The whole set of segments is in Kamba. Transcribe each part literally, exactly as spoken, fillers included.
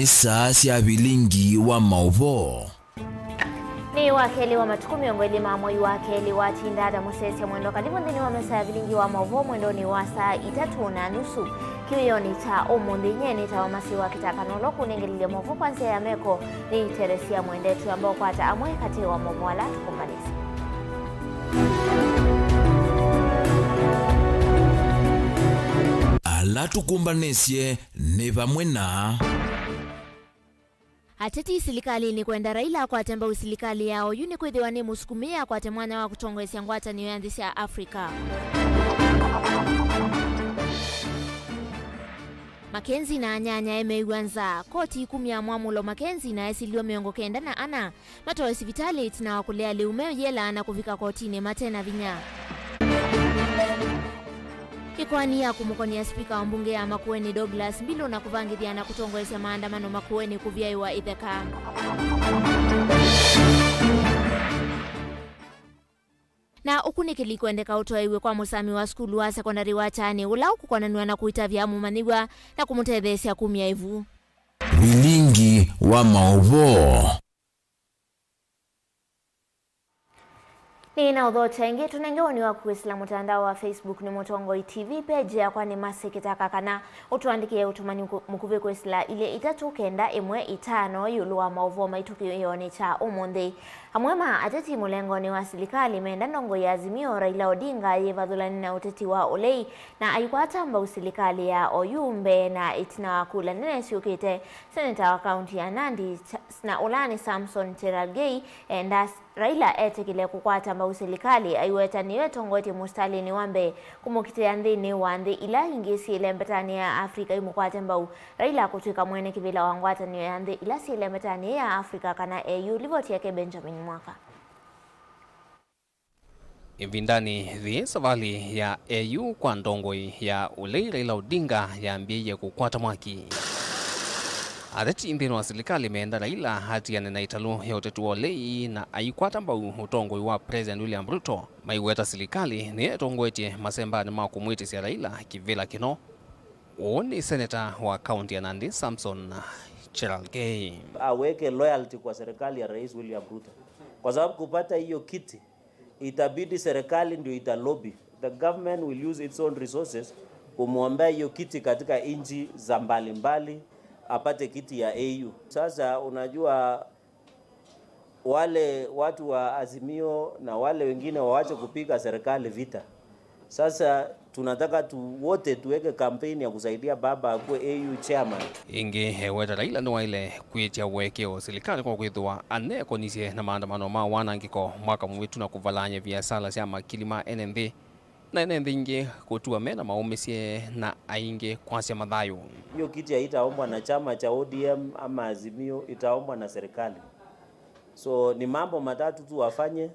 Saa sya vilingi wa maũvoo. Nĩ wa kelĩ wa matukũ mĩongo ĩlĩ ma mwei wa kelĩ watinda ata mũsyaĩĩsya mwendwa. Kalĩvu nthĩnĩ wa mesa ya vilingi wa maũvoo mwendonĩ wa saa itatũ na nusu. Kĩwĩonĩ kya ũmũnthĩ, nyie nĩtawa Masi wa Kĩtaka, na ũla ũkũnengelelya maũvoo kwa nzĩa ya meko nĩ Teresia Mwende. Twĩamba ũkwata amwe katĩ wa maũvoo ala tũkũmbanĩsye. Ala tũkũmbanĩsye nĩ vamwe na ateti silikalĩnĩ kwenda Raila akwate mbau silikalĩ ya oyu nĩkwĩthĩwa nĩmũsukumĩe akwate mwanya wa kũtongoesya ngwatanĩo ya nthĩ sya Africa. Mackenzie na anyanyae mew'a nza. Koti ikumya mwamũlo Mackenzie na esilyo mĩongo kenda na ana matoe sivitalĩ ĩtina wa kũlea lĩu meyĩelaa na kũvika kotinĩ mate na vinya. Ĩkoani ya kũmũkonia spika wa mbunge ya Makueni Douglas Mbilu na kũvangĩthya na kũtongoesya maandamano Makueni kũvyaĩwa ĩtheka. Na ũkunĩkĩli kwendeka ũtwaĩwe kwa mũsami wa sukulu wa sekondalĩ wa Kyani ũla ũkũkonanw'a na kũitavya mũmanyĩw'a na kũmũtetheesya kumya ĩvu. Vilingi wa maũvoo. Nĩ na ũthokya ĩngĩ, tũnenge woni waku kwĩsĩla mũtandao wa Facebook nĩ Mũtongoi T V, page yakwa nĩ Mercy Kĩtaka, kana ũtũandĩkĩe ũtũmani mũkuvĩ kwĩsĩla ilĩ itatũ kenda ĩmwe itano ĩũlũ wa maũvoo maitũ kĩwĩonĩ kya ũmũnthĩ. Amwe ma ateti mũlengonĩ wa silikalĩ menda ndongoi ya Azimio, Raila Odinga, yĩvathũlane na ũteti wa ũlei na aikwata mbau silikalĩ ya oyu mbee na ĩtina wa kula nene syũkĩte. Seneta wa kaunti ya Nandi, Cha-, na ũla nĩ Samson Cherargei, enda Raila etĩkĩle kũkwata mbau silikalĩ, aiweta nĩyo ĩtongoetye mũsitalĩnĩ wa mbee kũmũkitĩa nthĩnĩ wa nthĩ ila ingĩ syĩ lembetanĩ ya Africa imũkwate mbau. Raila kũtw'ĩka mwene kĩvĩla wa ngwatanĩo ya nthĩ ila syĩ lembetanĩ ya Africa kana A U. Livoti yake Benjamin Mwaka. Ĩvindanĩ yĩĩ, savalĩ ya A U kwa ndongoi ya ũlei Raila Odinga yambĩĩie kũkwata mwaki. Ateti nthĩnĩ wa silikalĩ meenda Raila atiane na ĩtalũ ya ũteti wa ũlei na aikwata mbau ũtongoi wa President William Ruto. Maiweta silikalĩ nĩyo ĩtongoetye masembanĩ ma kũmwĩtĩsya Raila kĩvĩla kĩno. Ũũ nĩ seneta wa kaunti ya Nandi, Samson Cherargei. Aweke loyalty kwa serikali ya Rais William Ruto, kwa sababu kupata hiyo kiti itabidi serikali ndio ita lobby. The government will use its own resources kumwombea hiyo kiti katika nchi za mbalimbali, apate kiti ya A U. Sasa unajua, wale watu wa Azimio na wale wengine wawache kupiga serikali vita. Sasa tunataka tu, wote tuweke kampeni ya kusaidia baba akuwe A U chairman. Ĩngĩ, eweta Raila nĩwaĩle kwĩtya ũekeo silikalĩ kwa kwĩthĩwa anekonisye na maandamano ma wanangĩko mwaka mũvĩtu na kũvalany'a viasala sya makili ma ene nthĩ, na ene nthĩ ingĩ kũtua mena maũmĩsye na aingĩ kwasya mathayũ. Hiyo kiti haitaombwa na chama cha O D M ama Azimio, itaombwa na serikali. So ni mambo matatu tu wafanye.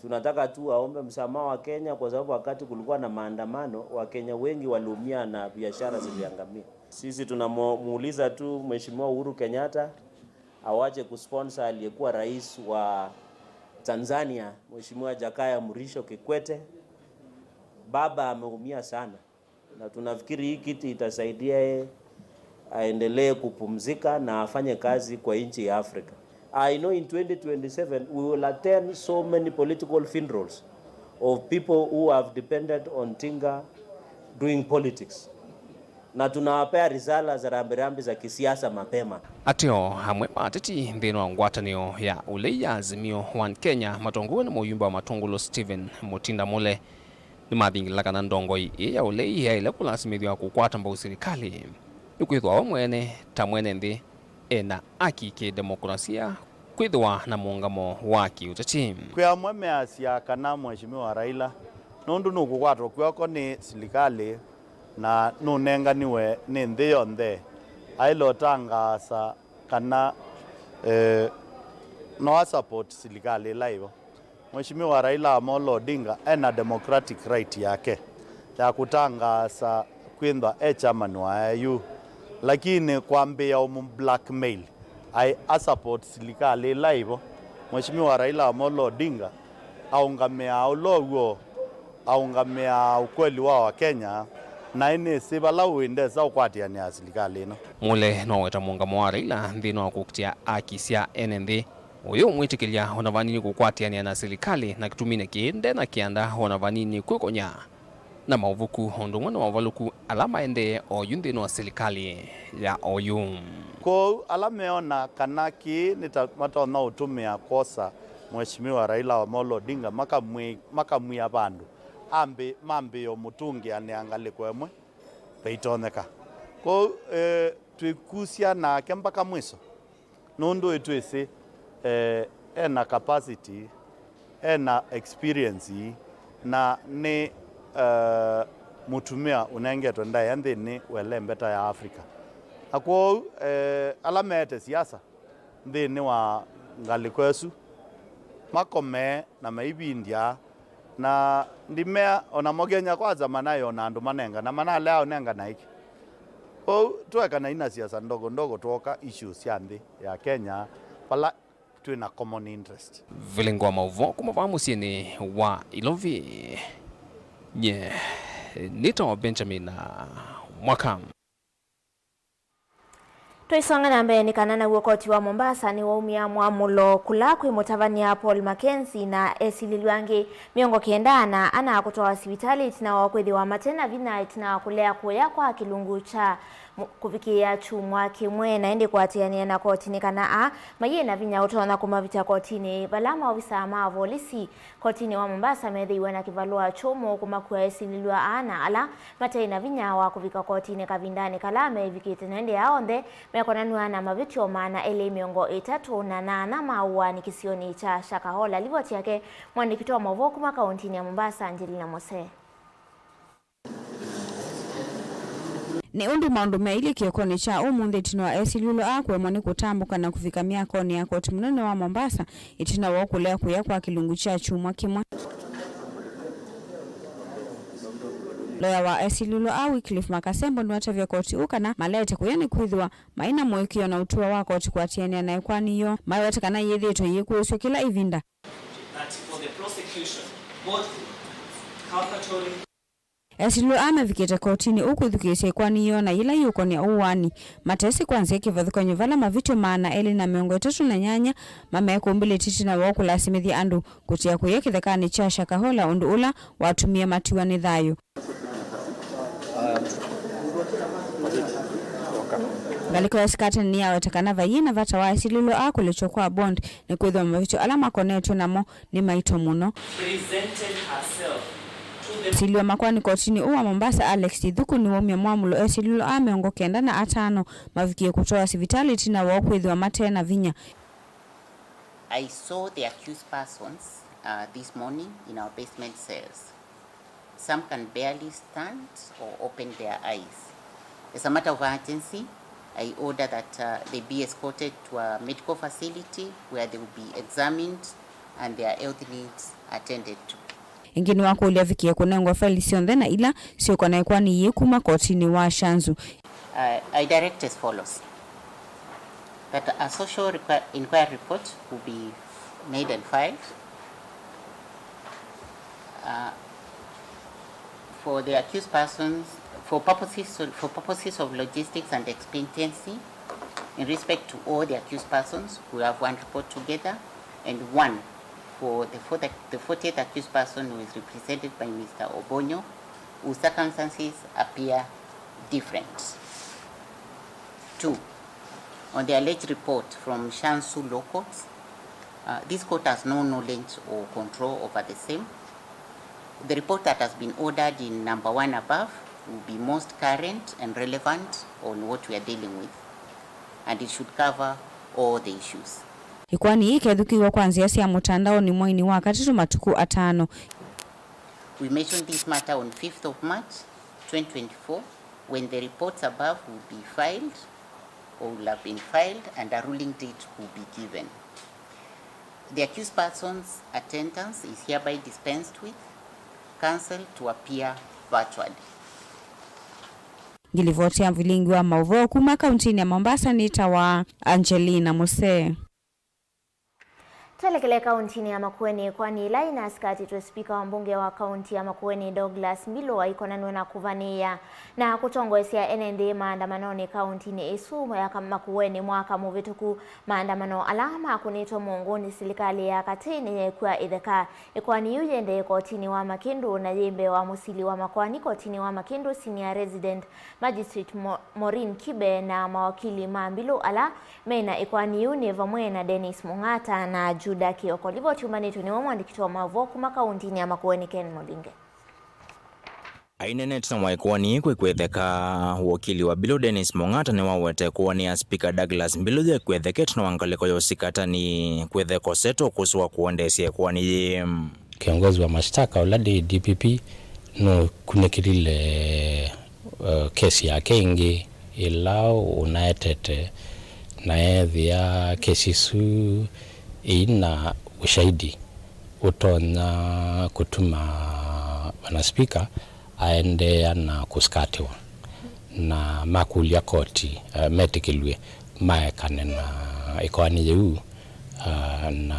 Tunataka tu waombe msamaha wa Kenya, kwa sababu wakati kulikuwa na maandamano, Wakenya wengi waliumia na biashara ziliangamia. Sisi tunamuuliza tu Mheshimiwa Uhuru Kenyatta awache kusponsor aliyekuwa rais wa Tanzania, Mheshimiwa Jakaya Mrisho Kikwete. Baba ameumia sana. Na tunafikiri hii kiti itasaidia yeye aendelee kupumzika na afanye kazi kwa nchi ya Afrika. I know in twenty twenty-seven we will attend so many political funerals of people who have depended on Tinga doing politics. Na tunawapea risala za rambirambi za kisiasa mapema. Ateo amwe ma ateti nthĩnĩ wa ngwatanĩo ya ũlei ya Azimio One Kenya matongoew'e nĩ mũyumbe wa Matungulu Stephen Mutinda Mule, nĩmathingĩlĩla kana ndongoi ĩĩ ya ũlei yaĩle kũlasimĩthw'a kũkwata mbau silikalĩ, nĩkwĩthĩwa we mwene ta mwene nthĩ ena aki kĩdemokrasia kwĩthĩwa na mũũngamo wa kĩũteti. Kwĩ amwe measya kana Mheshimiwa Raila, nũndũ nũkũkwatwa kw'oko nĩ silikalĩ na nũnenganiwe nĩ nthĩ yonthe, aĩle ũtangaasa kana, eh, no a support silikalĩ ĩla ĩvo. Mheshimiwa Raila Amolo Odinga ena democratic right yake ya kũtangaasa kwĩthwa e chairman wa A U, lakini kwambĩĩa ũmũ blackmail aĩ a support silikalĩ ĩla ĩvo. Mheshimiwa Raila Amolo Odinga aũngamĩaa ũloo w'o, aũngamĩaa ũkweli wa Wakenya, Naĩ nĩsĩ vala ũĩ ndesa ũkwatĩanĩa na silikalĩ ĩno. Mule noweta mũũngamo wa Raila nthĩnĩ wa kũkitĩa aki sya ene nthĩ. Ũyũ ũmwĩtĩkĩlya o na vanini kũkwatĩanĩa na silikalĩ, na kĩtuminĩ kĩĩ nde na kĩanda o na vanini kwĩkonya na maũvuku o ũndũ ũmwe na mavalũku ala maendee oyu nthĩnĩ wa silikalĩ ya oyu. Kwoou ala meona kana kĩĩ nĩ ta matonya ũtũmĩa kwosa Mheshimiwa Raila Amolo Odinga makamwĩ-, makamwia vandũ, ambĩ-, mambĩĩe ũmũtũngĩanĩa ngalĩko ĩmwe vaitonyeka. Kwoou, eh, twĩkusya nake mpaka mwiso. Nũndũ ĩtwĩsĩ, eh, ena capacity, ena experience, na nĩ, eh, mũtumĩa ũnengetwe ndaĩa nthĩnĩ wa ĩlembeta ya Africa. Na kwoou, eh, ala meete siasa nthĩnĩ wa ngalĩko ĩsu makomee na maivindya. Na ndimea, o namo Kenya Kwanza manaĩ o na andũ manengana, manalea ũnengana ĩkĩ. Kwoou tũekanai na siasa ndogo ndogo, twoka issues sya nthĩ ya Kenya, vala twĩ na common interest. Vilingo wa maũvoo kuma vaa mũsyĩnĩ wa Ilovi. Nye nĩtawa Benjamin Mwaka. Tũisonga na mbee, nĩ kana naw'o koti wa Mombasa nĩwaumya mwamũlo kũla kwĩ mũtavany'a Paul Mackenzie na esilĩlw'a angĩ mĩongo kenda na ana kũtwawa sivitalĩ ĩtina wa kwĩthĩwa mate na vinya ĩtina wa kũlea kũya kwa kĩlungu kya mu-, kũvikĩĩa kyumwa kĩmwe. Na ĩndĩ kũatĩanĩa na koti nĩ kana aa mayĩ na vinya ũtonya kũmavĩtya kotinĩ, vala maovisaa ma volisi kotinĩ wa Mombasa methĩiwe na kĩvalũa kyũmũ kũmakua esilĩlw'a aa na ala mataĩ na vinya wa kũvika kotinĩ kavindanĩ kala mevikĩte, na ĩndĩ aa onthe mekonanw'a na mavĩtyo maana elĩ mĩongo ĩtatũ na nana ma ũaani kĩsionĩ kya Shakahola. Livoti yake mwandĩki wa maũvoo kuma kauntinĩ ya Mombasa, Angelina Mose. Nĩ ũndũ maũndũ meailyĩ kĩokonĩ kya ũmũnthĩ ĩtina wa esilĩlw'a aa kũemwa nĩ kũtambũka na kũvika myakonĩ ya koti mũnene wa Mombasa ĩtina wa kũlea kũya kwa kĩlungu kya kyumwa kĩmwe. Loya wa esilĩlw'a aa, Wycliffe Makasembo, nĩwatavya koti ũũ kana malete kũya nĩkwĩthĩwa maĩ na mũĩkĩĩo na ũtũa wa koti kũatĩanĩa na ĩkoani yoo. Maweta kana yĩthĩĩtwe yĩkũĩsw'a kĩla ĩvinda. That for the prosecution, both culpatory Esilĩlw'a aa mevikĩte kotinĩ ũũ kwĩthukĩĩsya ĩkoani yoo na yĩla yĩũkonea ũaani, matesĩ kwa nzĩa kĩvathũkany'o vala mavĩtyo maana elĩ na mĩongo ĩtatũ na nyanya mamekũmbĩlĩtye ĩtina wa kũlasimĩthya andũ kũtia kũya kĩthekanĩ kya Shakahola, ũndũ ũla watumie matiwa nĩ thayũ. Ngalĩko ya Sikateni nĩyaweta kana vaiĩ na vata wa esilĩlw'a aa kũlekywa kwa bond, nĩkwĩthĩwa mavĩtyo ala makonetw'e namo nĩ maito mũno. Presented herself to the Silĩwa makoani kotinĩ ũũ wa Mombasa, Alex Ithuku, nĩwaumya mwamũlo esilĩlw'a aa mĩongo kenda na atano mavikie kũtwawa sivitalĩ ĩtina woo kwĩthĩwa mate na vinya. I saw the accused persons, uh, this morning in our basement cells. Some can barely stand or open their eyes. As a matter of urgency, I order that, uh, they be escorted to a medical facility where they will be examined and their health needs attended to. Ĩngĩ nĩwakũlya avikie kũnengwa faili syonthe na ila syũkonaa ĩkoani yĩĩ kuma kotinĩ wa Shanzu. Uh, I direct as follows. That a social requi-, inquiry report will be made and filed. Uh, for the accused persons, for purposes, for purposes of logistics and expediency, in respect to all the accused persons, we have one report together, and one for the, for the, the fortieth accused person, who is represented by Mister Obonyo, whose circumstances appear different. Two, on the alleged report from Shanzu locals, uh, this court has no knowledge or control over the same. The report that has been ordered in number one above will be most current and relevant on what we are dealing with, and it should cover all the issues. Ĩkoani yĩĩ ĩkethukĩĩw'a kwa nzĩa sya mũtandaonĩ mweinĩ wa katatũ matukũ atano. We mentioned this matter on fifth of March twenty twenty-four, when the reports above will be filed or will have been filed and a ruling date will be given. The accused person's attendance is hereby dispensed with, cancelled to appear virtually. Ngilivoti ya vilingi wa maũvoo kuma kauntinĩ ya Mombasa nĩtawa Angelina Musee. Twelekele kauntinĩ ya Makueni, ĩkoani ĩla ĩnasikatĩtwe, spika wa mbunge wa kaunti ya Makueni Douglas Mbilu aikonanw'a na kũvanĩĩa na kũtongoesya ene nthĩ maandamanonĩ kauntinĩ ĩsu ya Ka-, Makueni mwaka mũvĩtũku. Maandamano ala makũnĩtwe mũngũ nĩ silikalĩ ya katĩ nĩyekw'a ĩtheka. Ĩkoani yĩu yĩendee kotinĩ wa Makĩndũ na yĩ mbee wa mũsili wa makoani kotinĩ wa Makĩndũ, Senior Resident Magistrate Mo-, Maureen Kibe, na mawakili ma Mbilu ala mena ĩkoani yĩu nĩ vamwe na Dennis Mung'ata na Juda Kioko. Livoti yumanĩtwe nĩwe mwandĩki wa maũvoo kuma kauntinĩ ya Makueni, Ken Mulinge. Aineenete na wa ĩkoani kwĩ kwĩtheka, wokili wa Mbilu Dennis Mung'ata nĩwawete ĩkoani ya spika Douglas Mbilu yĩ kwĩthekete na wa ngalĩko ya ũsikatani kwĩtheka ũseto ũkũsĩ wa kũendeesya ĩkoani yĩĩ. Kiongozi wa mashtaka ũla D P P nũkunĩkĩlile, eh, kesi yake ĩngĩ ĩla ũnaetete, na ethĩa kesi ĩsu ĩina ũshahidi ũtonya kũtuma bwana spika aendeea na kũsikatĩwa, na makũlya koti, eh, metĩkĩlw'e maekane na ĩkoani yĩu, ah, na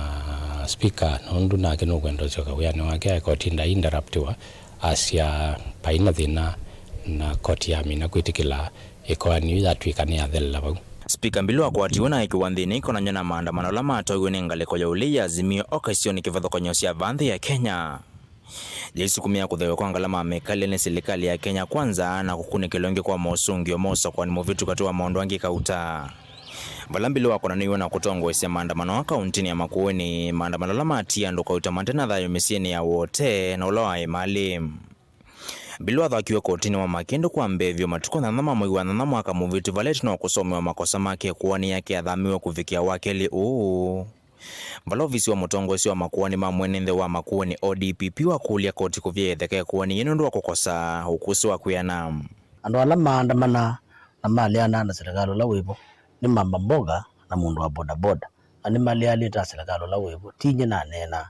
spika, nũndũ nake nũkwenda ũsyoka wĩanĩ wake, aeka ũtinda interruptiwa, asya vai na thĩna, na koti yamina kwĩtĩkĩla ĩkoani yu yatw'ĩka nĩyathelela vau. Spika Mbilu akwatiwe na ekĩwa nthĩnĩ ĩkonany'a na maandamano ala matoiwe nĩ ngalĩko ya ũlei ya Azimio oka isionĩ kĩvathũkany'o sya va nthĩ ya Kenya. Yaisukumĩa kũtheew'a kwa ngalama ya mĩkalĩle nĩ silikalĩ ya Kenya Kwanza na kũkunĩkĩlwa ĩngĩ kwa mosũngĩo ma ũsakũani mũvĩtu katĩ wa maũndũ angĩ kauta. Vala Mbilu wakonanĩiwe na kũtongoesya maandamano aa kauntinĩ ya Makueni, maandamano ala matie andũ kauta mate na thayũ mĩsyĩnĩ ya Wote na ũla waĩ Malĩ. Mbilu athakiwe kotinĩ wa Makĩndũ kwa mbee vyũ matukũ nyanya ma mwei wa nyanya mwaka mũvĩtu, vala ĩtina wa kũsomewa makosa make ĩkoani yake athamiwe kũvikĩa wa kelĩ ũũ, vala ovisi wa mũtongoesya wa makoani ma mwene nthĩ wa Makueni, O D P P, wakũlya koti kũvya ĩtheka ĩkoani yĩĩ nũndũ wa kũkosa ũkũsĩ wa kwĩana. Andũ ala maandamanaa na maleanaa na silikalĩ ũla wĩvo nĩ mama mboga na mũndũ wa bodaboda, na nĩmaleanĩte na silikalĩ ũla wĩvo, ti nyie naneenaa.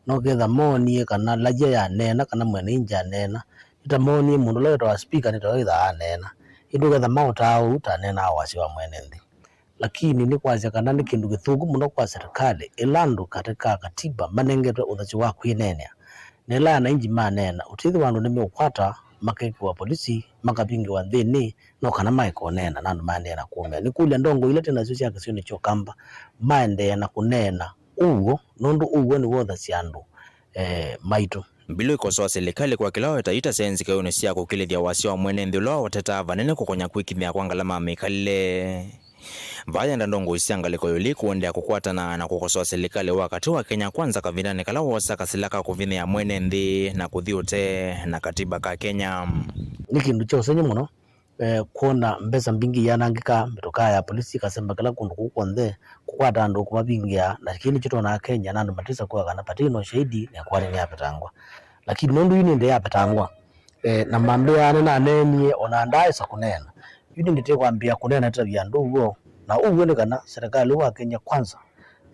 Noketha moonie kana laia yaneena kana mwene inji aneena, nĩtamoonie mũndũ ũla wĩtawa spika nĩtawe wĩthaa aneena. Ĩndĩ ũketha maũtaa ũu, taneenaa wasya wa mwene nthĩ. Lakini nĩ kwasya kana nĩ kĩndũ kĩthũku mũno kwa serikali ĩla andũ katĩ ka katiba manengetwe ũthasyo wa kwĩneenea. Na ĩla anainji maneena, ũtĩthĩwa andũ nĩmeũkwata, makekĩwa polisi, makavingĩwa nthĩnĩ, no kana maĩkũneena na andũ maendee na kũũmĩa. Nĩkũlya ndongoi ila twĩ nasyo sya kĩsionĩ kya Ũkamba maendee na kũneena ũw'o, nũndũ ũw'o nĩw'o ũthasya andũ, eh, maitũ. Mbilu ĩkosoa silikalĩ kwa kĩla weta ita senzi kayũnĩ sya kũkĩlĩthya wasya wa mwene nthĩ ũla wawetetaa vanene kũkonya kwĩkinyĩa kwa ngalama ya mĩkalĩle. Vayenda ndongoi sya ngalĩko ya ũlei kũendeea kũkwatana na kũkosoa silikalĩ wa katĩ wa Kenya Kwanza kavindanĩ kala woosa kasila ka kũvinyĩĩa mwene nthĩ na kũthi ũtee na katiba ka Kenya. Nĩ kĩndũ kya ũsengy'o mũno, eh, kwona mbesa mbingĩ iyanangĩka, mĩtokaa ya polisi ĩkasemba kĩla kũndũ kũu kw'onthe, kũkwata andũ kũmavingĩa, na kĩĩ nĩkyo twonaa Kenya, na andũ matisa kwĩwa kana vati na ũshahidi na ĩkoani nĩyapetangwa. Lakini nũndũ yu nĩ nthĩ yapetangwa, eh, na mambĩa nĩnaneenie, o na ndaaĩsa kũneena. Yu nĩndĩte kwambĩĩa kũneena ĩtavya andũ ũw'o, na ũw'o nĩ kana serikali wa Kenya Kwanza,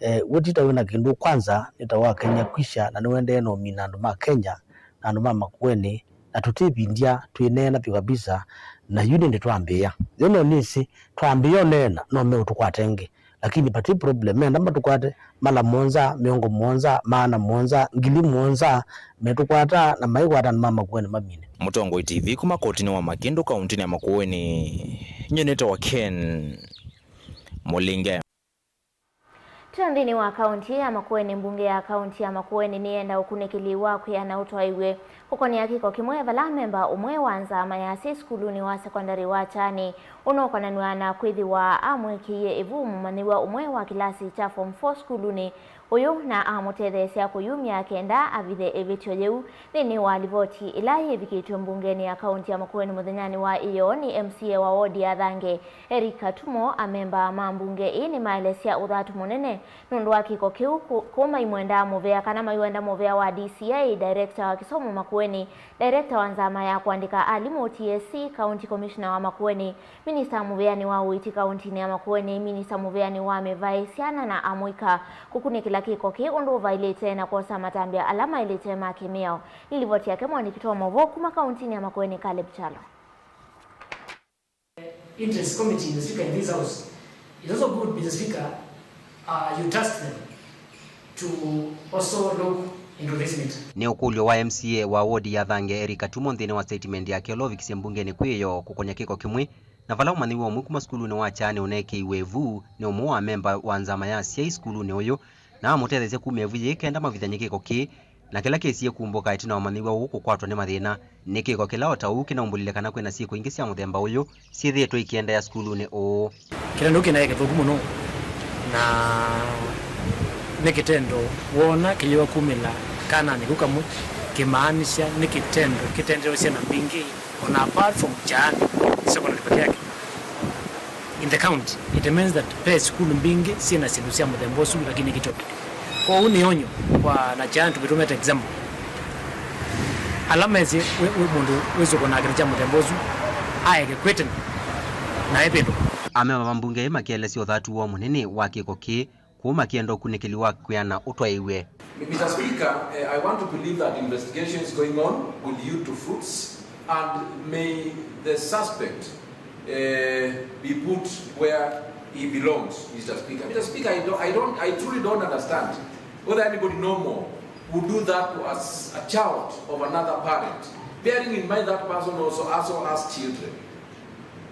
eh, wetita wĩ na kĩndũ kwanza, nĩ ta wa Kenya kwisha, na nĩwendee na ũmina andũ ma Kenya na andũ ma Makueni, na tũtĩvindya twĩneena vyũ kabisa, na yu nĩndĩ twambĩĩa. Yo no nĩsĩ, twambĩĩa ũneena, no meũtũkwata ĩngĩ. Lakini vati problem, menda matũkwate mala mũonza, mĩongo mũonza, maana mũonza, ngili mũonza, metũkwata na maikwata andũ ma Makueni mamine. Mũtongoi T V kuma kotinĩ wa Makĩndũ kauntinĩ ya Makueni, nyie nĩtawa Ken Mũlinge. Twĩ nthĩnĩ wa kaunti ya Makueni, mbunge ya kaunti ya Makueni nĩyenda ũkunĩkĩli wa kwĩana ũtwaĩw'e kũkonea kĩko kĩmwe vala memba ũmwe wa nzama ya asyai sukulunĩ wa sekondalĩ wa Kyani ũnũkonanw'a na kwĩthĩwa amwĩkĩie ĩvu mũmanyĩw'a ũmwe wa kĩlasi kya form four sukulunĩ ũyũ na amũtetheesya kũyumya kenda avithe ĩvĩtyo yĩu. Nthĩnĩ wa livoti ĩla yĩvikĩtw'e mbungenĩ ya kaunti ya Makueni mũthenyanĩ wa ĩyoo nĩ M C A wa wodi ya Thange, Eric Katumo, amemba ma mbunge ĩĩ nĩmaelesya ũthatu mũnene nũndũ wa kĩko kĩu kũ-, kũu maimwendaa mũvea kana maiwenda mũvea wa D C I, director wa kĩsomo Makueni, director wa nzama ya kũandĩka alimũ T S C, county commissioner wa Makueni, minista mũvĩanĩ wa ũiiti kauntinĩ ya Makueni, minista mũvĩanĩ wa mĩvaĩ, syana na amũika, kũkunĩkĩla kĩko kĩĩ ũndũ ũvaĩlĩte na kwosa matambya ala maĩlĩte ma kĩmĩao. Nĩ livoti yake mwandĩki wa maũvoo kuma kauntinĩ ya Makueni, Caleb Kyalo. Interest committee, Mister Speaker, in this house, it's also good, Mister Speaker, uh, you task them. to also look into this matter. Nĩ ũkũlyo wa M C A wa wodi ya Thange, Eric Atumo, nthĩnĩ wa statement yake ũla ũvikisye mbungenĩ kwĩoo kũkony'a kĩko kĩmwe, na vala ũmanyĩw'a ũmwe kuma sukulunĩ wa Kyaanĩ ũneekĩiwe ĩvu nĩ ũmwe wa amemba wa nzama ya asyai sukulunĩ ũyũ, na amũtetheesya kuma ĩvu yĩĩ kenda mavithany'e kĩko kĩĩ, na kĩla kĩsie kumbũka ĩtina wa ũmanyĩw'a ũũ kũkwatwa nĩ mathĩna. Nĩ kĩko kĩla o ta ũu kĩnaumbũlile kana kwĩna syĩko ingĩ sya mũthemba ũyũ syĩthĩĩtwe ikĩendeea sukulunĩ ũũ. Kĩtendo kĩu kĩnaĩ kĩthũku mũno, na nĩ kĩtendo woona kĩyĩwa kumĩla kananĩ kau kamwe, kĩmaanisya nĩ kĩtendo kĩtendewe syana mbingĩ, ona apart from Kyaanĩ, secondary peke yake. In the county, it means that ve sukulu mbingĩ syĩna syĩndũ sya mũthemba ũsu, lakini kĩtyo. Kwoou nĩ onyo kwa na Kyaanĩ tũkĩtũmĩte example. Ala mesĩ wĩ, wĩ mũndũ wĩsũkũnaa kĩndũ kya mũthemba ũsu, aeke kwĩtena na epĩndũka. Amemba ma mbunge ĩĩ makĩelesya ũthatu woo mũnene wa kĩko kĩĩ, kũu makĩenda ũkunĩkĩli wa kwĩana ũtwaĩw'e. Mister Speaker, eh, I want to believe that investigation is going on will yield to fruits and may the suspect, eh, be put where he belongs, Mister Speaker. Mister Speaker, I don't, I don't, I truly don't understand whether anybody normal would do that to as a child of another parent, bearing in mind that person also, also has children.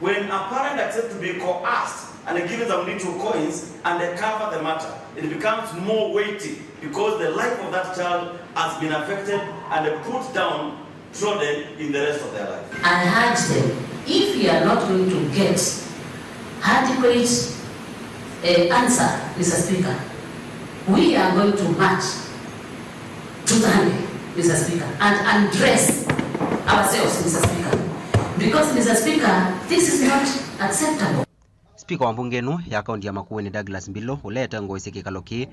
When a parent accepts to be coerced and given some little coins and they cover the matter, it becomes more weighty because the life of that child has been affected and put down, trodden in the rest of their life. I urge them, if we are not going to get adequate, eh, answer, Mister Speaker, we are going to march to Thange, Mister Speaker, and undress ourselves, Mister Speaker, because, Mister Speaker, this is not acceptable. Spika wa mbunge ĩno ya kaunti ya Makueni, Douglas Mbilu, ũla etongoesye kĩkalo kĩĩ,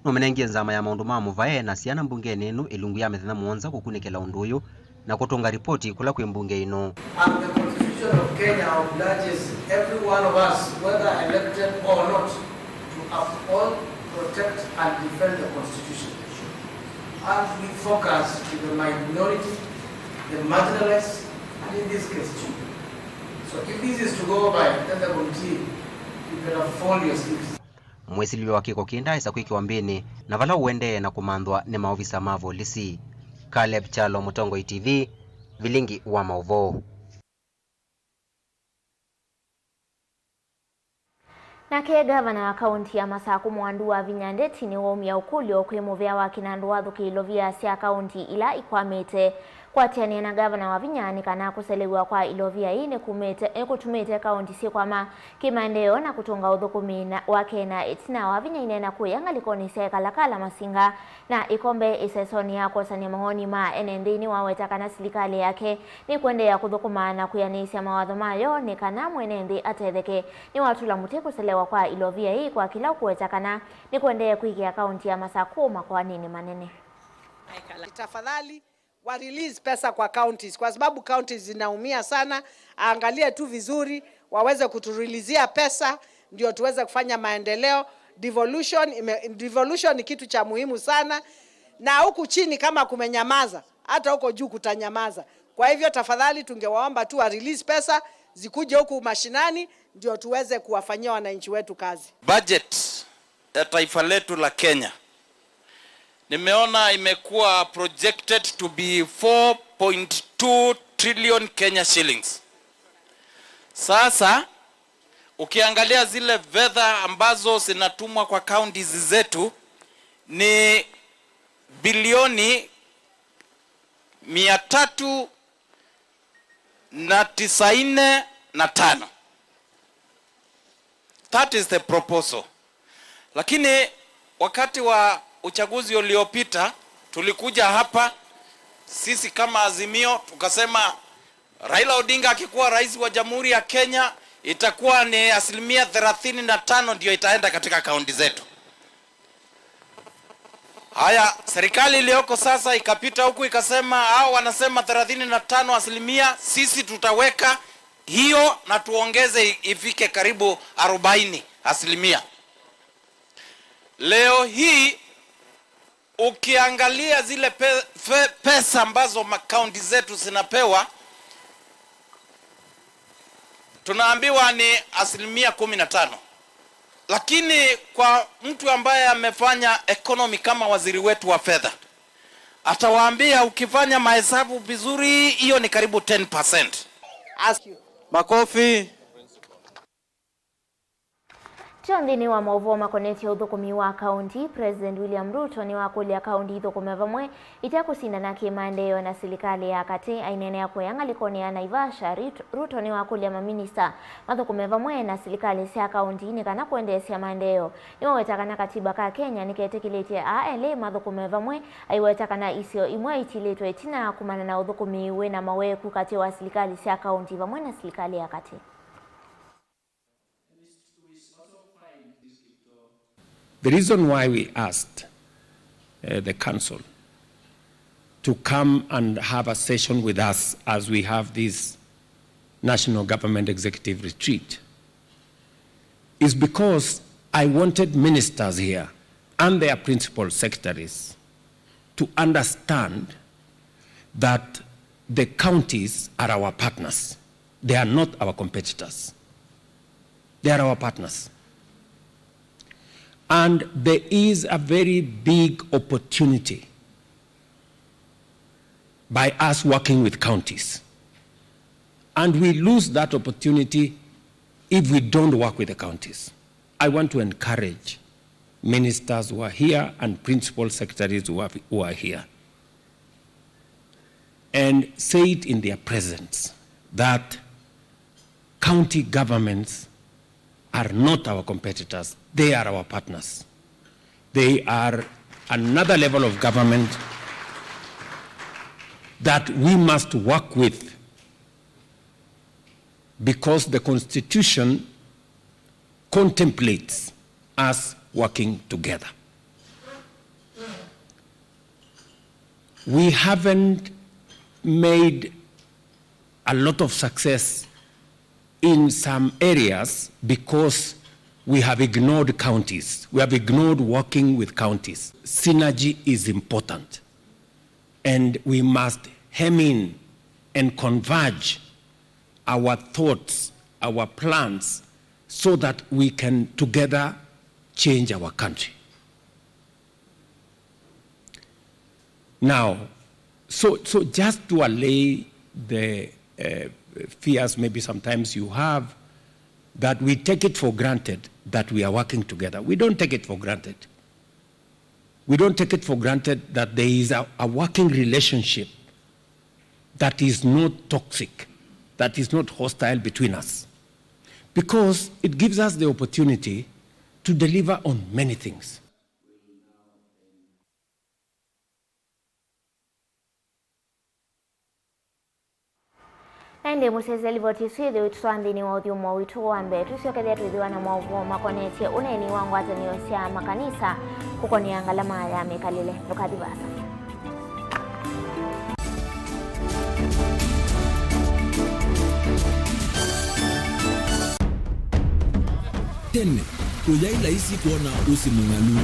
nũmĩnengie nzama ya maũndũ ma mũvae na syana mbungenĩ ĩno ĩlungu ya mĩthenya mũonza kũkunĩkĩla ũndũ ũyũ na kũtũnga ripoti kũla kwĩ mbunge ĩno. And the Constitution of Kenya obliges every one of us, whether elected or not, to uphold, protect and defend the Constitution. And we focus to the minority, the marginalized, and in this case children. So if this is to go by, then the committee, you better fold your sleeves. Mwĩsilĩlwe wa kĩko kĩĩ ndaaĩsa kwĩkĩwa mbĩnĩ, na vala ũendee na kũmanthwa nĩ maovisa ma volisi. Caleb Kyalo, Mũtongoi T V, Vilingi wa Maũvoo. Nake ngavana wa kaunti ya Masakũ, Mwandu wa Vinya Ndeti, nĩwaumya ũkũlyo kwĩ mũvĩa wa kĩnandũ wathũkĩe ilovia sya kaunti ila ikwamĩte. Kũatĩanĩa na ngavana wa Vinya nĩ kana kũselew'a kwa ilovia ii nĩkumĩte, nĩkũtumĩte kaunti syĩkwama kĩmaendeeo na kũtũnga ũthũkũmi na, wake na ĩtina wa Vinya ineena kũya ngalĩkonĩ sya Ĩkalakala, Masinga na Ĩkombe ĩsesonĩ ya kwosany'a mawoni ma ene nthĩ. Nĩwaweta kana silikalĩ yake nĩkũendeea kũthũkũma na kwĩanĩĩsya mawatho mayo nĩ kana mwene nthĩ atetheke. Nĩwatũla mũtĩ kũselewa kwa ilovia ii kwa kĩla ũkũweta kana nĩkũendee kwĩkĩa kaunti ya Masakũ makoanĩnĩ manene. Tafadhali, wa release pesa kwa counties, kwa sababu counties zinaumia sana. Aangalie tu vizuri, waweze kutureleasia pesa ndio tuweze kufanya maendeleo. Devolution ime-, devolution ni kitu cha muhimu sana, na huku chini kama kumenyamaza, hata huko juu kutanyamaza. Kwa hivyo tafadhali, tungewaomba tu wa release pesa zikuje huku mashinani ndio tuweze kuwafanyia wananchi wetu kazi. Budget ya taifa letu la Kenya, nimeona imekuwa projected to be four point two trillion Kenya shillings. Sasa ukiangalia zile fedha ambazo zinatumwa kwa counties zetu ni bilioni mia tatu na tisaini na tano. That is the proposal. Lakini wakati wa uchaguzi uliopita, tulikuja hapa sisi kama Azimio, tukasema Raila Odinga akikuwa rais wa Jamhuri ya Kenya, itakuwa ni asilimia thelathini na tano ndio itaenda katika kaunti zetu. Haya, serikali iliyoko sasa ikapita huku ikasema, hao wanasema thelathini na tano asilimia, sisi tutaweka hiyo na tuongeze i-, ifike karibu arobaini asilimia. Leo hii ukiangalia zile pe-, fe-, pesa ambazo makaunti zetu zinapewa, tunaambiwa ni asilimia kumi na tano. Lakini kwa mtu ambaye amefanya economy kama waziri wetu wa fedha, atawaambia ukifanya mahesabu vizuri, hiyo ni karibu ten percent. Ask you. Makofi. Tyo nthĩnĩ wa maũvoo makonetye ũthũkũmi wa kaũnti, President William Ruto nĩwakũlya kaũnti ithũkũme vamwe ite kũsindana kĩmaendeeo na silikalĩ ya katĩ. Aineenea kũya ngalĩkonĩ ya Naivasha, Rit-, Ruto nĩwakũlya maminista mathũkũme vamwe na silikalĩ sya kaũnti nĩ kana kũendeesya maendeeo. Nĩwaweta kana katiba ka Kenya nĩketĩkĩlĩtye aa elĩ mathũkũme vamwe, aiweta kana isio imwe itilĩtwe ĩtina kumana na ũthũkũmi wĩ na maweku katĩ wa silikalĩ sya kaũnti vamwe na silikalĩ ya katĩ. The reason why we asked, uh, the council to come and have a session with us as we have this National Government Executive Retreat is because I wanted ministers here and their principal secretaries to understand that the counties are our partners. They are not our competitors. They are our partners. And there is a very big opportunity by us working with counties. And we lose that opportunity if we don't work with the counties. I want to encourage ministers who are here and principal secretaries who are, who are here, and say it in their presence that county governments are not our competitors, they are our partners. They are another level of government that we must work with because the constitution contemplates us working together. We haven't made a lot of success in some areas because we have ignored counties. We have ignored working with counties. Synergy is important, and we must hem in and converge our thoughts, our plans, so that we can together change our country. Now, so, so just to allay the, uh, fears maybe sometimes you have, that we take it for granted that we are working together. We don't take it for granted. We don't take it for granted that there is a, a working relationship that is not toxic, that is not hostile between us, because it gives us the opportunity to deliver on many things. Na ĩndĩ mũsyaĩĩsya, livoti ĩsu yĩthĩwa ĩtũtwaa nthĩnĩ wa ũthyũmũo witũ wa mbee. Twĩsyokeethya twĩthĩwa na maũvoo makonetye ũneeni wa ngwatanĩo sya makanisa kũkonea ngalama ya mĩkalĩle. Ndũkathi vaasa. Tene, kũyaĩ laisi kwona ũsĩ mũng'alu.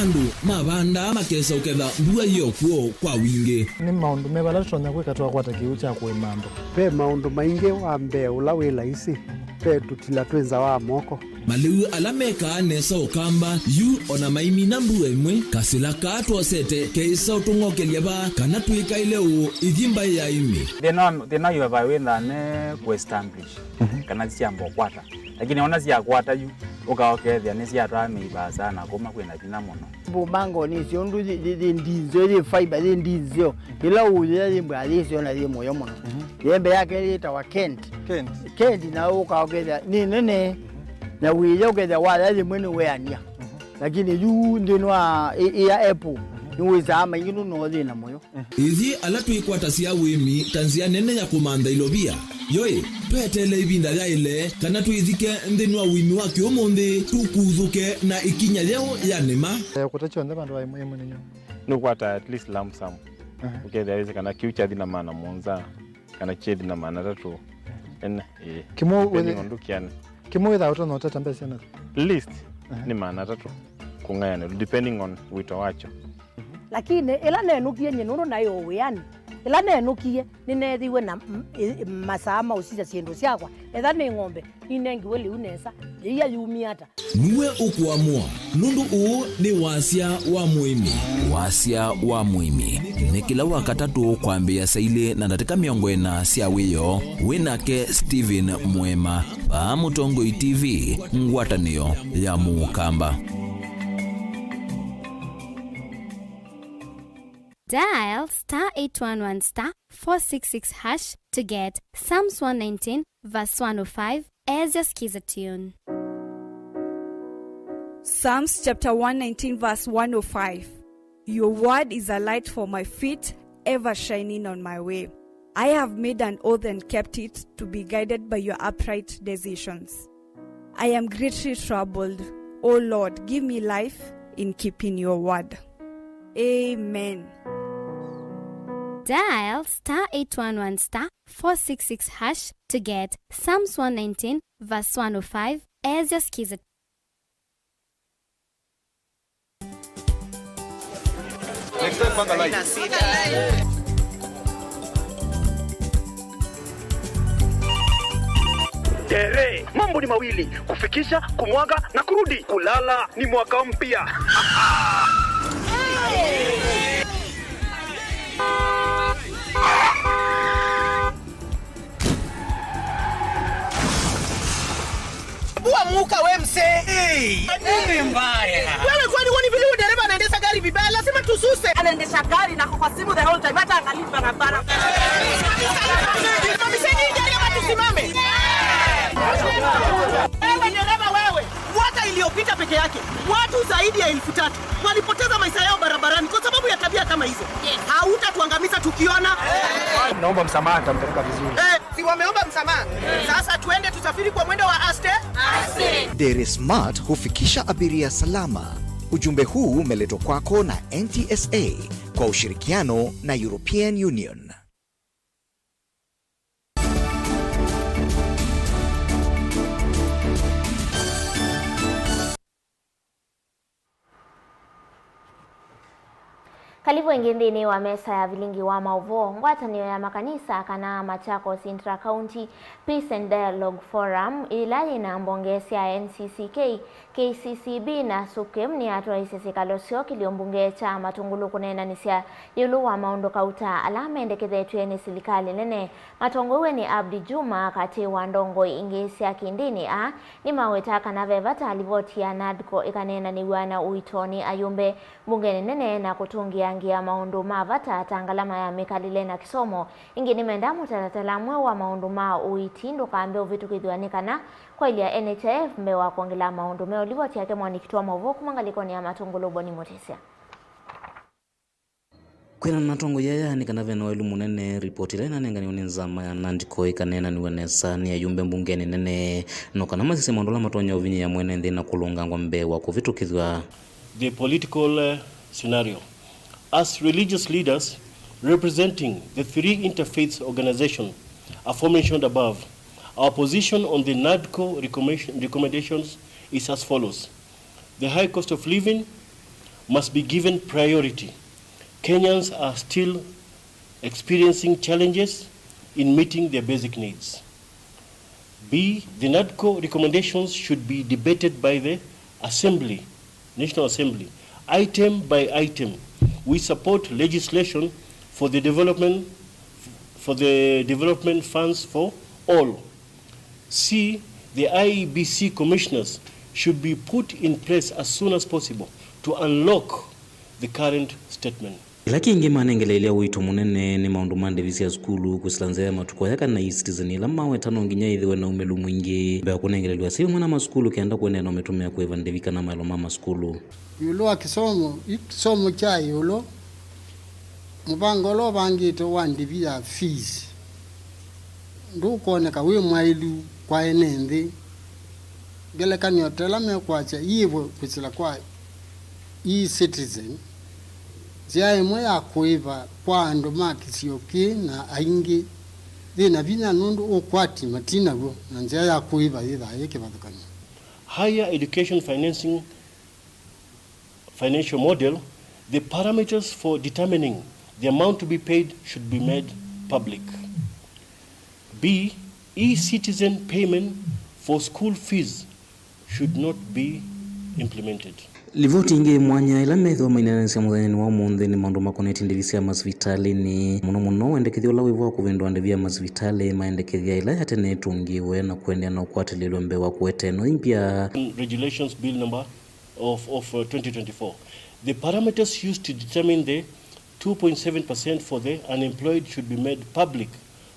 Andũ mavandaa makesa ũketha mbua yĩ o kw'o kwa wingĩ. Nĩ maũndũ meva ala tũtonya kwĩka twakwata kĩw'ũ kya kũĩma andũ? Ve maũndũ maingĩ. Wa mbee ũla wĩ laisi, ve tũtila twĩ nza wa moko. Malĩu ala mekaa nesa ũkamba yu, o na maimina mbua ĩmwe, kasĩla kaa twosete keĩsa ũtũng'okelya vaa kana twĩkaĩle ũũ ithi mbaĩ ya ĩmĩ. Thĩna wa, thĩna wa ivavai wĩthaa ne kũ establish, mhm, kana syamba ũkwata. Lakini ona syakwata yu, ũka ũkethĩa nĩsyatwaa mĩi vaasa na kũma kwĩna vinya mũno. Mbumbango nĩsyo ũndũ yĩ, yĩ, yĩ ndinzeo, yĩ fiber, yĩ ndinzeo. Ĩla ũũyĩa yĩ mbaa yĩsyo na yĩ mũyo mũno. Mhm. Yembe yake yĩtawa Kent. Kent. Kent, na ũka ũkethĩa nĩ nene, na wĩya ũkethĩa waya yĩmwe nĩweanĩa. Mhm. Lakini yu nthĩnĩ wa ĩ-, ĩya apple, mhm, nĩwĩsaa maingĩ nũndũ no yĩ na mũyo. Ithyĩ ala twĩkwatasya ũĩmi ta nzĩa nene ya kũmantha ilovia, yoĩ, tweteele ĩvinda yaĩle kana twĩthike nthĩnĩ wa ũĩmi wa kĩũmũnthĩ, tũkuthũke na ĩkinya yeũ ya nĩma. Eh, kũta kyonthe vandũ va ĩmwe, ĩmwe nĩ nyũmba. Nũkwata at least lump sum. Aha. Ũkethĩa wĩsĩ kana kĩu kyathi na maana mũonza, kana kyethi na maana atatũ. Ene, ĩĩ. Kĩmwe depending wĩthĩ-, on ndũkĩane. Kĩmwe wĩthaa ũtonya ũtata mbesa syana? Least, aha, nĩ maana atatũ kũng'ayanĩlwa, depending on wĩto wakyo. Lakini ĩla nenũkie nyie nũndũ naĩ o wĩanĩ, Ĩla nenũkie, nĩneethĩiwe na m-, ĩ-, masaa ma ũsisya syĩndũ syakwa. Etha nĩ ng'ombe, ninengiwe lĩu nesa, yĩia yumie ata? Nue ũkũamũa, nũndũ ũũ nĩ Wasya wa Mũĩmi. Wasya wa Mũĩmi nĩ kĩla Wakatatũ kwambĩĩa saa ilĩ na ndatĩka mĩongo ĩna sya wĩoo, wĩ nake Stephen Mũema, vaa Mũtongoi T V, ngwatanĩo ya Mũkamba. Dial star eight one one star four six six hash to get Psalms one nineteen verse one oh five as your skiza tune. Psalms chapter one nineteen verse one oh five. Your word is a light for my feet, ever shining on my way. I have made an oath and kept it, to be guided by your upright decisions. I am greatly troubled. O Lord, give me life in keeping your word. Amen. Dial star eight one one star four six six hash to get Psalms one nineteen verse one oh five as your skiza. Next time, panga live. Tere, mambo ni mawili, kufikisha, kumwaga na kurudi. Kulala ni mwaka mpya. Bua muka we mse. Hey, ni mbaya. Wewe kwani woni vile huyu dereva anaendesha gari vibaya? Lazima tususe. Anaendesha gari na kwa simu the whole time, hata angalii barabara. Simamisheni hii gari ama tusimame? Wewe dereva wewe, mwaka iliyopita peke yake watu zaidi ya elfu tatu walipoteza maisha yao barabarani kwa sababu ya tabia kama hizo. Yes. Hautatuangamiza tukiona. Naomba msamaha, nitampeleka vizuri. Eh, si wameomba msamaha? Sasa tuende tusafiri kwa mwendo wa aste. Aste. Dere Smart hufikisha abiria salama. Ujumbe huu umeletwa kwako na N T S A kwa ushirikiano na European Union. Karibu ĩngĩ nthĩnĩ wa mesa ya vilingi wa maũvoo. Ngwatanĩo ya makanisa kana Machakos Intra-County Peace and Dialogue Forum, ĩla yĩ na mbonge sya N C C K, K C C B na SUPKEM nĩyatwaisye syĩkalo syoo kĩlio mbunge kya Matũngũlũ kũneenanĩsya ĩũlũ wa maũndũ kauta ala mendekethetw'e nĩ silikalĩ nene. Matongoew'e nĩ Abdi Juma, katĩ wa ndongoi ingĩ sya kĩndĩnĩ, aa nĩmaweta kana ve vata livoti ya NADCO ĩkaneenanĩw'a na ũito nĩ ayũmbe mbungenĩ nene na kũtũngĩangĩa maũndũ ma vata ta ngalama ya mĩkalĩle na kĩsomo. Ĩngĩ nĩmendaa mũtalatala mweũ wa maũndũ ma ũiiti ndũkambe ũvĩtũkĩthw'a nĩ kana kwaĩlya N H I F mbee wa kwongela maũndũ meũ. Livoti yake mwandĩki witũ wa maũvoo kuma ngalĩkonĩ ya Matũngũlũ, Boni Mũtĩsya. Kwĩanana na atongoi aya nĩ kana ve na waĩlu mũnene, ripoti ĩla ĩnanenganiwe nĩ nzama ya NADCO ĩkaneenanĩw'a nesa nĩ ayũmbe mbungenĩ nene, no kana masisye maũndũ ala matonya ũvinyĩĩa mwene nthĩ na kũlũngangwa mbee wa kũvĩtũkĩthw'a. The political, uh, scenario. As religious leaders representing the three interfaith organizations aforementioned above, our position on the NADCO recommendation-, recommendations is as follows. The high cost of living must be given priority. Kenyans are still experiencing challenges in meeting their basic needs. B, the NADCO recommendations should be debated by the Assembly, National Assembly, item by item. We support legislation for the development, for the development funds for all. C, the I E B C commissioners should be put in place as soon as possible to unlock the current statement. Kĩla kĩngĩ manengeleelya ũito mũnene nĩ maũndũ ma ndĩvi sya sukulu, kwĩsĩla nzĩa ya matukũ aya kana e-citizen, ĩla maweta no nginya yĩthĩwe na ũmĩlu mwingĩ mbee wa kũnengelelw'a asyai vamwe na masukulu kenda kũendeea na ũmĩtũmĩa kũĩva ndĩvi kana maelo ma masukulu. Ĩũlũ wa kĩsomo, kĩsomo kya ĩũlũ, mũvango ũla ũvangĩtwe wa ndĩvi ya fees ndũkwoneka wĩ mwaĩlu kwa ene nthĩ. Ngelekany'o ta ĩla mekwasya iĩvo kwĩsĩla kwa e-citizen, nzĩa ĩmwe ya kũĩva kwa andũ ma kĩsio kĩĩ na aingĩ yĩ na vinya nũndũ ũkwati matinaw'o, na nzĩa ya kũĩva yĩthaa yĩ kĩvathũkany'o. Higher education financing financial model, the parameters for determining The amount to be paid should be made public. B, e-citizen payment for school fees should not be implemented. Livoti ingĩ mwanya ĩla methĩwa mainenanisya mũthenyanĩ wa ũmũnthĩ nĩ maũndũ makonetye ndĩvi sya masivitalĩnĩ, mũno mũno wendekethyo ũla wĩvo wa kũvĩndũa ndĩvi ya masivitalĩ, maendekethya ĩla ya tene ĩtũngĩwe na kũendeea na ũkwatĩlĩlwe mbee wa kũete ĩno ĩmbya. Regulations Bill number of, of, uh, twenty twenty-four. The parameters used to determine the two point seven percent for the unemployed should be made public,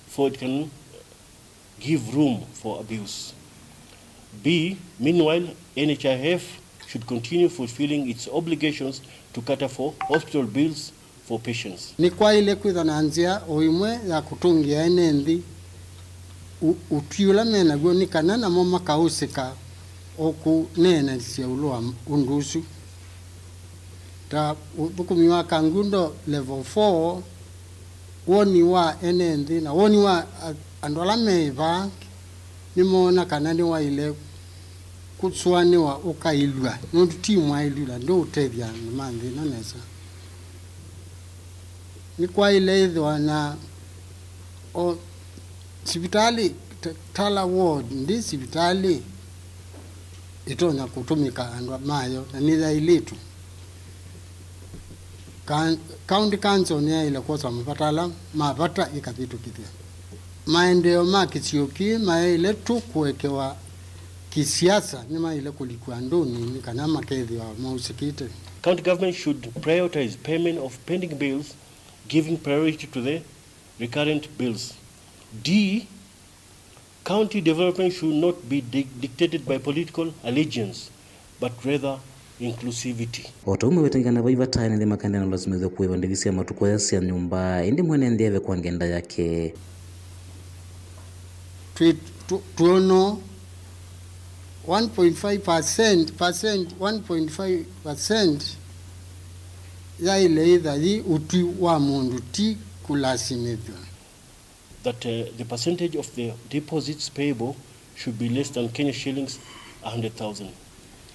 for it can give room for abuse. B, meanwhile, N H I F should continue fulfilling its obligations to cater for hospital bills for patients. Nĩkwaĩle kwĩtha na nzĩa o ĩmwe ya kũtũngĩa ene nthĩ ũ-, ũtwi ũla me naw'o, nĩ kana namo makaũsĩka o kũneenanĩsya ĩũlũ wa ũndũ ũsu. Ta ũthũkũmi wa Kangundo Level four, woni wa ene nthĩ na woni wa a-, andũ ala me vaa nĩmoona kana nĩwaĩle kũsũanĩwa ũkaĩlw'a, nũndũ ti mwaĩlu na ndũũtethya andũ ma nthĩ ĩno nesa. Nĩkwaĩle ĩthĩwa na o sivitalĩ, ta-, Tala ward ndĩ sivitalĩ ĩtonya kũtũmĩka andũ mayo, na nĩyaĩlĩtwe. Ka-, County Council nĩyaĩle kwosa mavata ala ma vata ĩkavĩtũkĩthya. Maendeeo ma kĩsio kĩĩ mayaĩle tu kũekewa kĩsiasa, nĩmaĩle kũlikwa andũnĩ nĩ kana makethĩwa mausĩkĩte. County government should prioritize payment of pending bills, giving priority to the recurrent bills. D, county development should not be di-, dictated by political allegiance, but rather inclusivity. O ta ũu mawetangana vai vata ene nthĩ makaendeea na ũlasimĩthw'a kũĩva ndĩvi sya matukũ aya sya nyũmba, ĩndĩ mwene nthĩ eve kwa ngenda yake. Twĩ-, tũ-, twonoo one point five percent, percent, one point five percent yaĩle ĩtha yĩ ũtwi wa mũndũ, ti kũlasimĩthw'a. That, uh, the percentage of the deposits payable should be less than Kenya shillings a hundred thousand.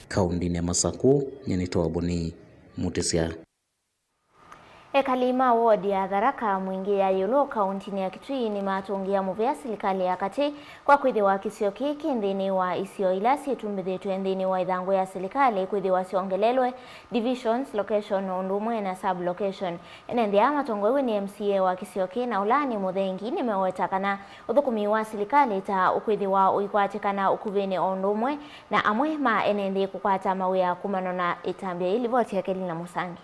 Kaũndĩnĩ ya Masakũ, nyie nĩtawa Boni Mutisya. Ekali ma wodi ya Tharaka Mwingĩ ya ĩũlũ kaũntĩnĩ ya Kitui nĩmatũngĩa mũvea silikalĩ ya katĩ kwa kwĩthĩwa kĩsio kĩĩ kĩ nthĩnĩ wa isio ila syĩtumbĩthĩtwe nthĩnĩ wa ĩthangũ ya silikalĩ kwĩthĩwa syongelelwe divisions, location, o ũndũ ũmwe na sub-location. Ene nthĩ aa matongoew'e nĩ M C A wa kĩsio kĩĩ na ũla nĩ Mũthengi nĩmeweta kana ũthũkũmi wa silikalĩ ta ũkwĩthĩwa ũikwatĩkana ũkuvĩnĩ o ũndũ ũmwe na amwe ma ene nthĩ kũkwata mawĩa kumana na ĩtambya yĩĩ. Livoti ya Kelina Mũsangi.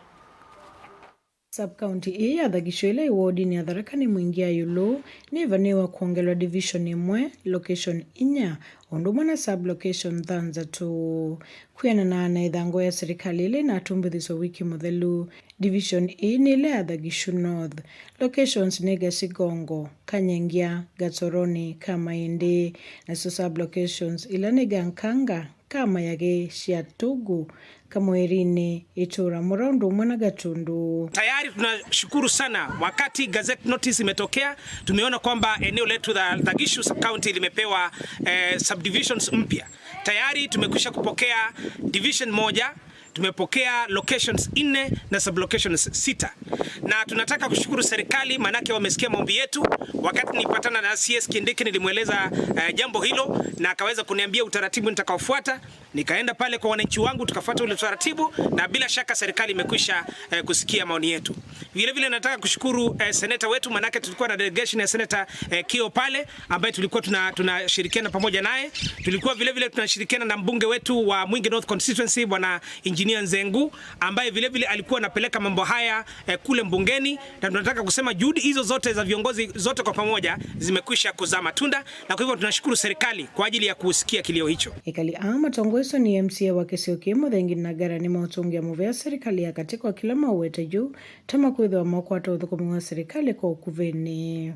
Sub-county ĩĩ ya Thagisho ĩla ĩ wodinĩ ya Tharaka Mwingĩ ya ĩũlũ nĩĩvanĩĩwe kwongelwa division ĩmwe, location inya, o ũndũ ũmwe na sub-location thanthatũ. Kwĩanana na ĩthangũ ya silikalĩ ĩla ĩnatumbĩthiswe wiki mũthelu, division ĩĩ nĩ ĩla ya Thagishu North. Locations nĩ Gasigongo, Kanyengia, Gatoroni, Kamaindi, nasyo sub-locations ila nĩ Gankanga, Kamayage, Siatugu, Kamwerinĩ, Itũra Mũra ũndũ ũmwe na Gatundu. Tayari tunashukuru sana, wakati gazette notice imetokea, tumeona kwamba eneo letu la Thagishu sub-county limepewa, eh, subdivisions mpya. Tayari tumekwisha kupokea division moja, tumepokea locations nne na sub-locations sita. Na tunataka kushukuru serikali, maanake wamesikia maombi yetu. Wakati nilipatana na C S Kindiki, nilimweleza, eh, jambo hilo, na akaweza kuniambia utaratibu nitakaofuata. Nikaenda pale kwa wananchi wangu, tukafuata ule utaratibu, na bila shaka serikali imekwisha, eh, kusikia maoni yetu. Vile vile nataka kushukuru, eh, seneta wetu, manake tulikuwa na delegation ya Senator, eh, Kio pale, ambaye tulikuwa tuna-, tunashirikiana pamoja naye. Tulikuwa vile vile tunashirikiana na mbunge wetu wa Mwingi North Constituency, Bwana Engineer Nzengu, ambaye vile vile alikuwa anapeleka mambo haya, eh, kule mbungeni, na tunataka kusema juhudi hizo zote za viongozi zote kwa pamoja zimekwisha kuzaa matunda, na kwa hivyo tunashukuru serikali kwa ajili ya kusikia kilio hicho. Ekali aa matongoeswe nĩ M C A wa kĩsio kĩĩ Mũthengi Nagara nĩmaũtũngĩa mũvea silikalĩ ya katĩ kwa kĩla mawete yu ta makwĩthĩwa maũkwata ũthũkũmi wa silikalĩ kwa ũkuvĩnĩ.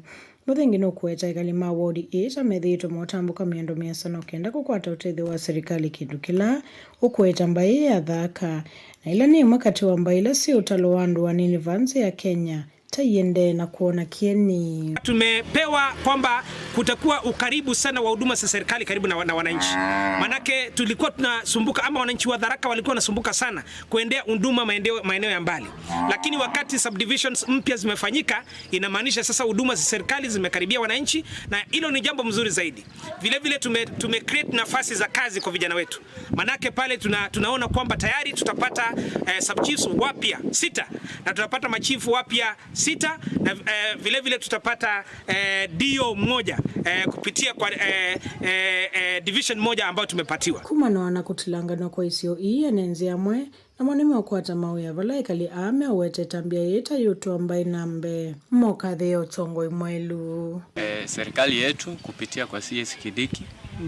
Mũthengi nũkũweta ekali ma wodi ĩĩ ta methĩĩtwe maũtambũka mĩando mĩasa no kenda kũkwata ũtethyo wa silikalĩ, kĩndũ kĩla ũkũweta mbaĩ ya Tharaka, na ĩla nĩ ĩmwe katĩ wa mbaĩ ila syĩ ũtalo wa andũ anini vaa nzĩ ya Kenya, ta iendee na kuona kĩeni. Tumepewa kwamba kutakuwa ukaribu sana wa huduma za serikali karibu na, na wananchi. Manake tulikuwa tunasumbuka, ama wananchi wa Tharaka walikuwa wanasumbuka sana kuendea huduma maendeo-, maeneo ya mbali, lakini wakati subdivisions mpya zimefanyika, inamaanisha sasa huduma za serikali zimekaribia wananchi, na hilo ni jambo mzuri zaidi. Vile vile tume, tume create nafasi za kazi kwa vijana wetu, manake pale tuna, tunaona kwamba tayari tutapata eh, sub chiefs wapya sita na tutapata machifu wapya sita na eh, vile vile tutapata eh, D O mmoja eh, kupitia kwa eh, eh, eh, division moja ambayo tumepatiwa. Kumanawa na kũtilanganwa kwa isio ii, ene nzĩa amwe namo nĩmeũkwata mawĩa vala ekali aa meũwetete mbĩa yĩĩ ta yĩũtwaa mbaĩ na mbee. Mokathĩĩa ũtongoi mwaĩlu. Eh, serikali yetu kupitia kwa C S Kidiki,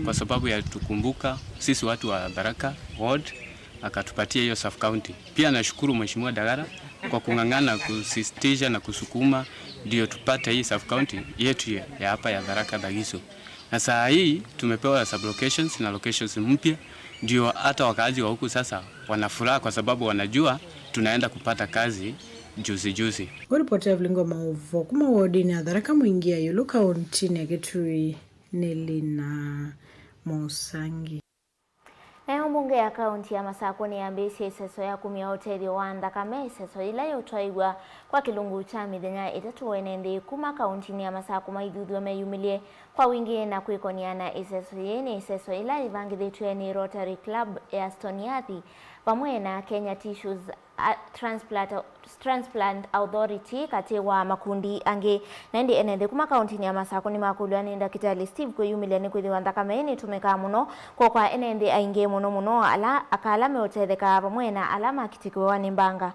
kwa sababu ya tukumbuka sisi watu wa Tharaka Ward, akatupatia hiyo sub county. Pia nashukuru Mheshimiwa Dagara kwa kung'ang'ana kusisitiza na kusukuma ndio tupate hii sub county yetu ya, ya hapa ya Tharaka Thagiso. Na saa hii tumepewa sub locations na locations mpya, ndio hata wakaazi wa huku sasa wana furaha kwa sababu wanajua tunaenda kupata kazi juzi juzi. Ũripoti ya Vilingo Maũvoo kuma wodinĩ ya Tharaka Mwingi ya ĩũlũ kaũntĩnĩ ya Kitui nĩ Lina Mũsangi. Nayo mbunge ya kaũntĩ ya Masakũ nĩyambĩĩsye ĩseso ya kumya ũtethyo wa nthakame, ĩseso yĩla yĩũtwaĩw'a kwa kĩlungu kya mĩthenya ĩtatũ. Ene nthĩ kuma kaũntĩnĩ ya Masakũ maithuthw'a meyumĩlye kwa wingĩ na kwĩkony'a na ĩseso yĩĩ. Nĩ ĩseso yĩla yĩvangĩthĩtw'e nĩ Rotary Club ya Stony Earth vamwe na Kenya Tissues a, Transplant, Transplant Authority katĩ wa makundi angĩ. Na ĩndĩ ene nthĩ kuma kaũntĩnĩ ya Masakũ nĩmakũlw'a nĩ Ndakĩtalĩ Steve kwĩyumĩlya nĩkwĩthĩwa nthakame ĩĩ nĩtũmĩkaa mũno kwoo kwa ene nthĩ aingĩ, mũno mũno ala aka ala meũtetheka vamwe na ala makitĩkĩwa nĩ mbanga.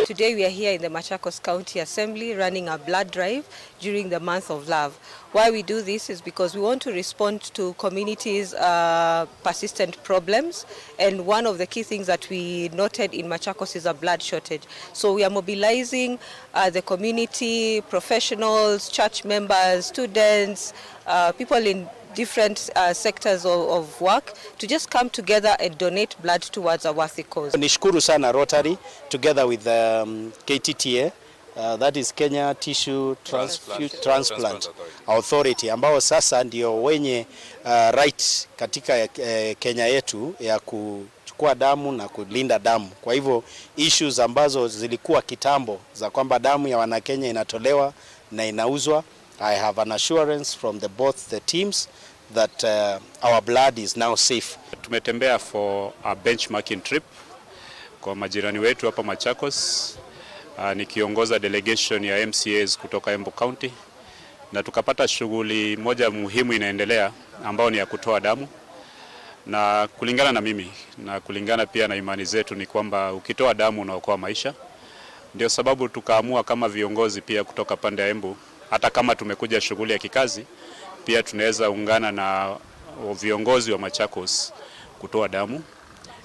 Today we are here in the Machakos County Assembly running a blood drive during the month of love. Why we do this is because we want to respond to communities' uh, persistent problems, and one of the key things that we noted in Machakos is a blood shortage. So we are mobilizing uh, the community, professionals, church members, students, uh, people in different uh, sectors of, of work to just come together and donate blood towards a worthy cause. Nishukuru sana Rotary together with um, K T T A, uh, that is Kenya Tissue Transfu- Transplant Authority, ambao sasa ndio wenye uh, right katika uh, Kenya yetu ya kuchukua damu na kulinda damu. Kwa hivyo issues ambazo zilikuwa kitambo za kwamba damu ya Wanakenya inatolewa na inauzwa, I have an assurance from the both the teams that uh, our blood is now safe. Tumetembea for a benchmarking trip kwa majirani wetu hapa Machakos, uh, nikiongoza delegation ya M C As kutoka Embu County, na tukapata shughuli moja muhimu inaendelea, ambao ni ya kutoa damu, na kulingana na mimi na kulingana pia na imani zetu ni kwamba ukitoa damu unaokoa maisha. Ndio sababu tukaamua kama viongozi pia kutoka pande ya Embu, hata kama tumekuja shughuli ya kikazi, pia tunaweza ungana na viongozi wa Machakos kutoa damu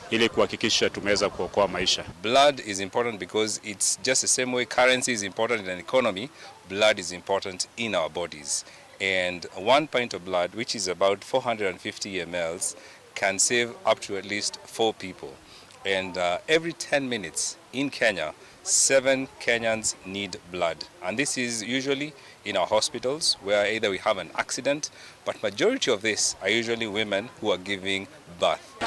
ili kuhakikisha tumeweza kuokoa maisha. Blood is important because it's just the same way currency is important in an economy, blood is important in our bodies. And one pint of blood, which is about four hundred fifty milliliters, can save up to at least four people. And uh, every ten minutes in Kenya, seven Kenyans need blood. And this is usually in our hospitals where either we have an accident, but majority of this are usually women who are giving birth.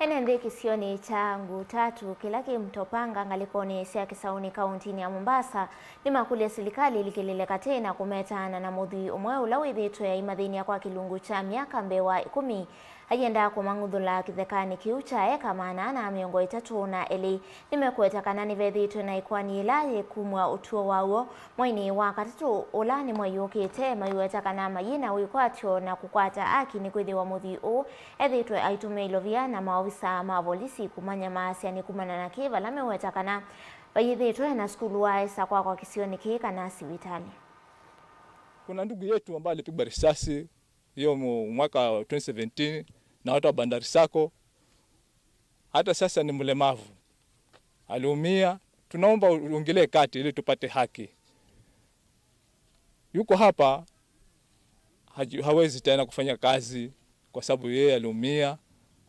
Ene nthĩ kĩsionĩ kya Ngutatu, kĩla kĩ Mtopanga, ngalĩkonĩ sya Kĩsaũnĩ kaũntĩnĩ ya Mombasa, nĩmakũlya silikalĩ ĩlikĩlĩle katĩ na kũmetaana na mũthwii ũmwe ũla wĩthĩĩtwe aimathĩny'a kwa kĩlungu kya myaka mbee wa ĩkũmi. Aiendaa kũmang'uthũla kĩthekanĩ kĩu kya eka maana ana mĩongo ĩtatũ na elĩ. Nĩmekũweta kana nĩvethĩĩtwe na ĩkoani yĩla yĩkumw'a ũtũo wa w'o mweinĩ wa katatũ ũla nĩ mwei ũkĩte. Maiweta kana mayĩ na wĩkwatyo na kũkwata aki nĩkwĩthĩwa mũthwii ũũ ethĩĩtwe aitũmĩa ilovia na maovisa ma volisi kũmanyamaasya. Nĩ kumana na kĩĩ vala meweta kana Vayĩthĩĩtwe na sukulu wa esa kwakwa kĩsionĩ kĩĩ kana sivitalĩ. Kuna ndugu yetu ambaye alipigwa risasi hiyo mu-, mwaka wa twenty seventeen na watu wa Bandari Sacco. Hata sasa ni mlemavu. Aliumia. Tunaomba uingilie kati ili tupate haki. Yuko hapa, haji-, hawezi tena kufanya kazi kwa sababu yeye aliumia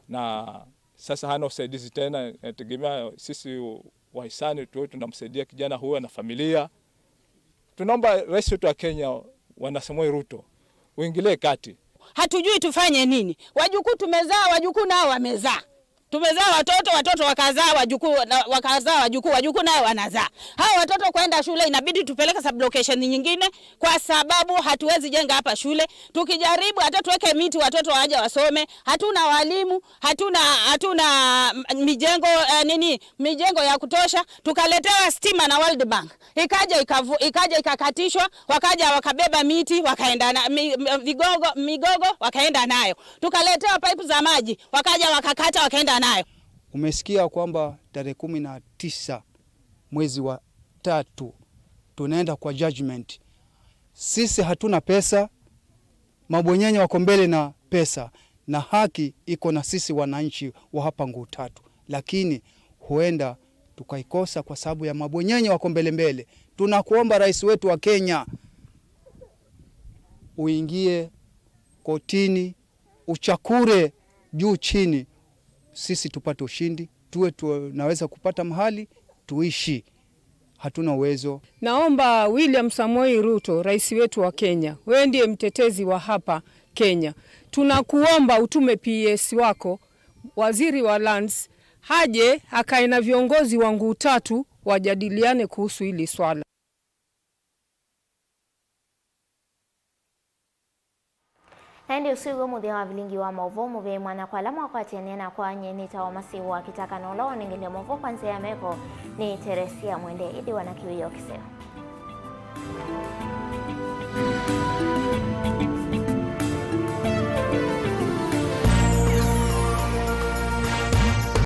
na sasa hana usaidizi tena. Inategemea sisi wahisani tuwe tunamsaidia kijana huyo na familia. Tunaomba rais wetu wa Kenya, Bwana Samoei Ruto, uingilie kati. Hatujui tufanye nini. Wajukuu tumezaa, wajukuu nao wamezaa. Tumezaa watoto, watoto wakazaa wajukuu, na wakazaa wajukuu, wajukuu naye wanazaa. Hao watoto kwenda shule inabidi tupeleke sub-location nyingine kwa sababu hatuwezi jenga hapa shule. Tukijaribu hata tuweke miti watoto waje wasome, hatuna walimu, hatuna, hatuna, mm, mijengo, eh, nini, mijengo ya kutosha. Tukaletewa stima na World Bank. Ikaja ikavu-, ikaja ikakatishwa, wakaja wakabeba miti, wakaenda na, mi-, mi-, vigogo, migogo, wakaenda nayo. Tukaletewa pipe za maji, wakaja wakakata, wakaenda nayo. Umesikia kwamba tarehe kumi na tisa mwezi wa tatu tunaenda kwa judgment. Sisi hatuna pesa, mabwenyenye wako mbele na pesa, na haki iko na sisi wananchi wa hapa Ngutatu, lakini huenda tukaikosa kwa sababu ya mabwenyenye wako mbele mbele. Tunakuomba rais wetu wa Kenya, uingie kotini, uchakure juu chini, sisi tupate ushindi, tuwe tunaweza kupata mahali tuishi. Hatuna uwezo. Naomba William Samoei Ruto, rais wetu wa Kenya, wewe ndiye mtetezi wa hapa Kenya. Tunakuomba utume P S wako, waziri wa lands, aje akae na viongozi wa Ngutatu wajadiliane kuhusu hili swala. Na ĩndĩ ũsu nĩw'o mũthya wa vilingi wa maũvoo mũvea mwanya kwa ala mwakwatie nĩ nakwa. Nyie nĩtawa Masivu wa Kitaka, na ũla wanengelile maũvoo kwa nzĩa ya meko nĩ Teresia Mwende. Ĩthĩwa na kĩwĩoo kĩseo.